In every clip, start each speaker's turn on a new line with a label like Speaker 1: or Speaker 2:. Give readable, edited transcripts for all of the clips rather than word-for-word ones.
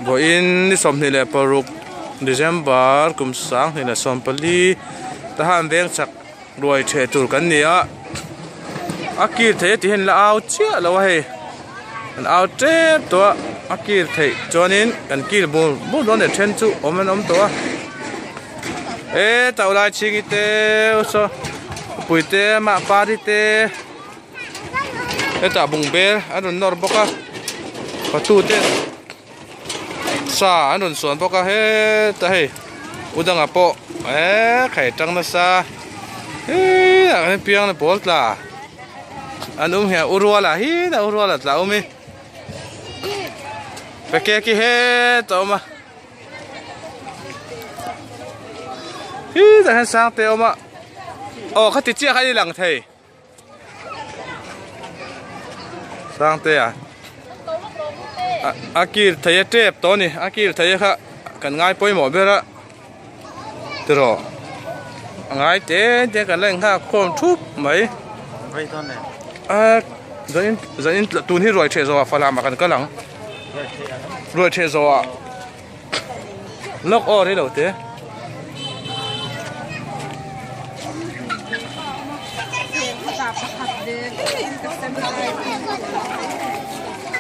Speaker 1: Vawiin ni 26 December kum 2014 tahan veng chak ruai theh tur kan ni a a kir theih a tih hian la au chiah lo a hei an au tep tawh a a kir theih chuanin kan kir bur bur dawn leh then chu awm an awm tawh a e tauh lai chhingi te saw puite mah pari te. Hetah bungbel an rawn nawr bawk a fatu ten sa an rawn suan bawk a hetah hei u dangah pawh eee khai tang nasa hee ah hian piang na pawl tla an um hian u ruala hi a u ruala tla awm hi peke khi hetah a awm a hetah hian sang te a awm a aw khati chiah kha a ni lang thei. Sangtea a kir thei a tep tawh a ni a kir thei a kha kan ngai pawimawh ber a tiraw a ngai te te kan la inghak khawm thup mai a zanin zanin tun hi ruai theh zawh ah falam ah kan kal ang ruai theh zawh ah. Lawk aw rei lo te.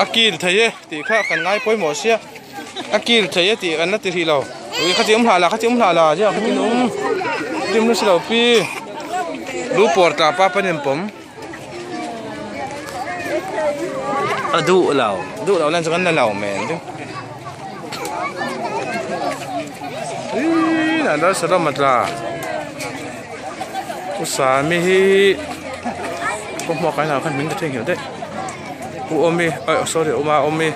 Speaker 1: A kil thei e tih kha kan ngai pawimawh sia a kil thei e tih kan la ti hrih lo ui kha ti awm hlah la kha ti awm hlah la zia kha ti awm tim nasa lo pi lu pawr tla pa panin pawm. A duh lo duh lo lan chu kan la lo men chu ih a nasa lam a tla u sami hi khaw hmuak ai lah khan min ta theihnghilh daih u awmi ah sorry uma awmi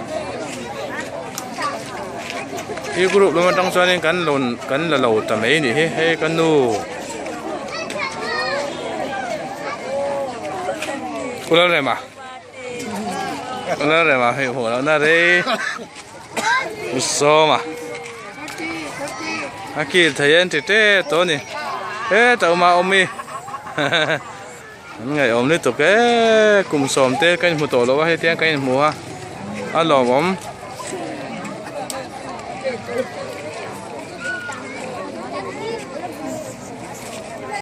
Speaker 1: hi group lam atang chuanin kan lawn kan la lo ta mai a nih hi hei ka nu. Ulalrema Ulalrema hei hmuh loh na rei u sawma a kil thei en ti tep tawh a ni hetah awm a awm i an ngaihawm lutuk e kum sawm te ka inhmu tawh lo a hetiang ka inhmu a a lawmawm.